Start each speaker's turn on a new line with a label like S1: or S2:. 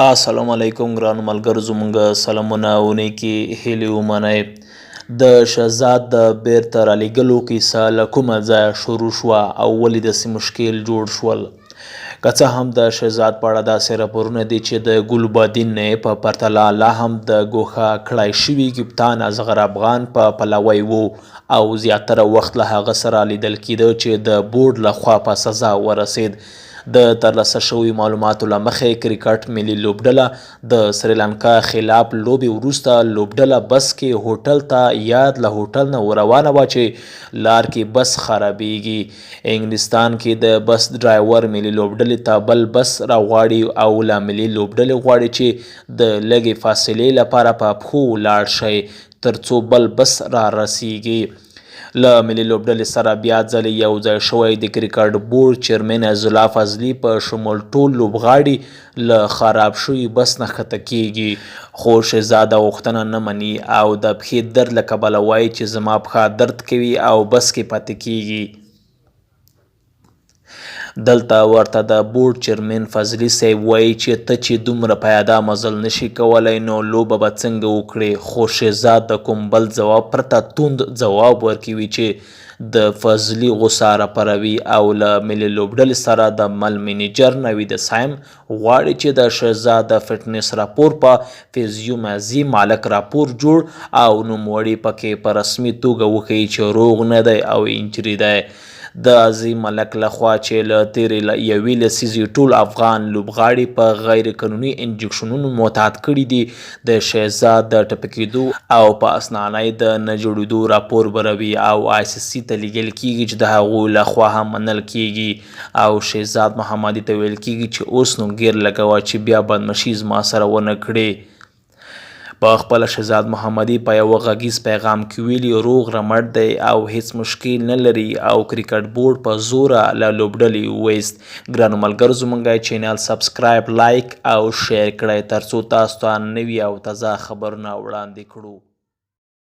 S1: السلام علیکم ګرانو ملګرو، زمونږ سلامونه او نیکې هیلې ومنئ. د شهزاد د بیرته رالیږلو کیسه له کومه ځایه شروع شوه او ولې داسې مشکل جوړ شول؟ که څه هم د شهزاد په اړه داسې راپورونه دي چې د ګلبدین په پرتله لا هم د ګوښه کړای شوي کپتان اصغر افغان په پلوی وو او زیاتره وخت له هغه سره لیدل کیده چې د بورډ له خوا په سزا ورسید. د ترلاسه شویو معلوماتو له مخې، کرکټ ملي لوبډله د سریلانکا خلاف لوبې وروسته لوبډله بس کې هوټل ته یاد له هوټل نه روانه وه چې لار کې بس خرابیږي. انګلستان کې د بس ډرایور ملي لوبډلې ته بل بس راغواړي او له ملي لوبډلې غواړي چې د لږې فاصلې لپاره په پښو ولاړ شئ ترڅو بل بس را رسیږي. له ملي لوبډلې سره بیا ځلې یو ځای شوی د کرکټ بورډ چیرمن عزالله فضلي په شمول ټول لوبغاړي له خراب شوي بس نه ښکته کیږي، خو شهزاده غوښتنه نه مني او د پښې درد له کبله وایي چې زما پښه درد کوي او بس کې پاتې کیږي. دلته ورته د بورډ چیرمن فضلي صیب وایي چې ته چې دومره پیاده مزل نشي کولی نو لوبه به څنګه وکړې، خو شهزاد د کوم بل ځواب پرته توند ځواب ورکوي چې د فضلي غوسه راپاروي او له ملي لوبډلې سره د مل مینیجر نوید صایم غواړي چې د شهزاد د فټنس راپور په فزیو مازي مالک راپور جوړ او نوموړي پکې په رسمي توګه وښيي چې روغ نه دی او انجري دی. د عظیم ملک لخوا چې له تېرې یوې لسیزې ټول افغان لوبغاړي په غیر قانوني انجکشنونو معتاد کړي دي، د شهزاد د ټپي کېدو او په اسانۍ د نه جوړېدو راپور بروي او آی سي سي ته لیږل کېږي چې د هغوی لخوا هم منل کېږي او شهزاد محمدي ته ویل کېږي چې اوس نو ګیر لګوه چې بیا بدمشي زما سره ونه کړې. په خپله شهزاد محمدي په یوه غږیز پیغام کې ویلي، روغ رمټ دی او هیڅ مشکل نه لري او کرکټ بورډ په زوره له لوبډلې وویست. ګرانو ملګرو، زمونږ چینل سبسکرایب، لایک او شیر کړئ ترڅو تاسو ته نوي او تازه خبرونه وړاندې کړو.